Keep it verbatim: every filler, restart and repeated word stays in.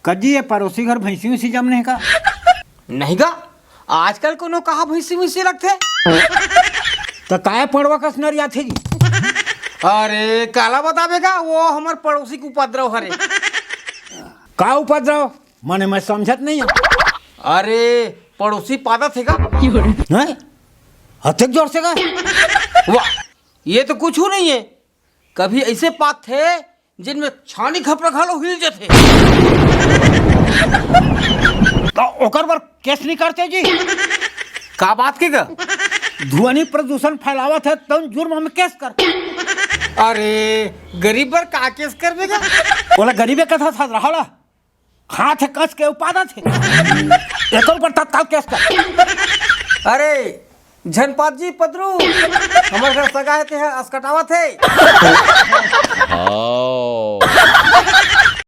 कजी ये पड़ोसी घर भैंसी वैसी जमने का? नहीं गा, आजकल कोनो कहा भैंसी वैसी रखथे? त काय पड़वा कस नरियाथे जी? अरे काला बताबे गा, वो हमर पड़ोसी के उपद्रव हरे। का उपद्रव? माने मैं समझत नहीं हूँ। अरे पड़ोसी पादत हे गा। हैं? अतेक जोर से गा? वाह, ये तो कुछ नहीं है। कभी ऐसे पादथे जिनमें छानी खपरा घलो हिल जथे। त ओकर बर केस नहीं करते जी? का बात के गा? ध्वनि प्रदूषण फैलावत हे, तउन जुर्म में केस कर। अरे गरीब बर का केस करबे गा? ओला गरीबे कथा साथ रहा ला। हाथ कस के उपादत हे। एकर ऊपर तत्काल केस कर। अरे झन पाद जी पदरू, हमर घर सगा हे, तेहा असकटावत हे।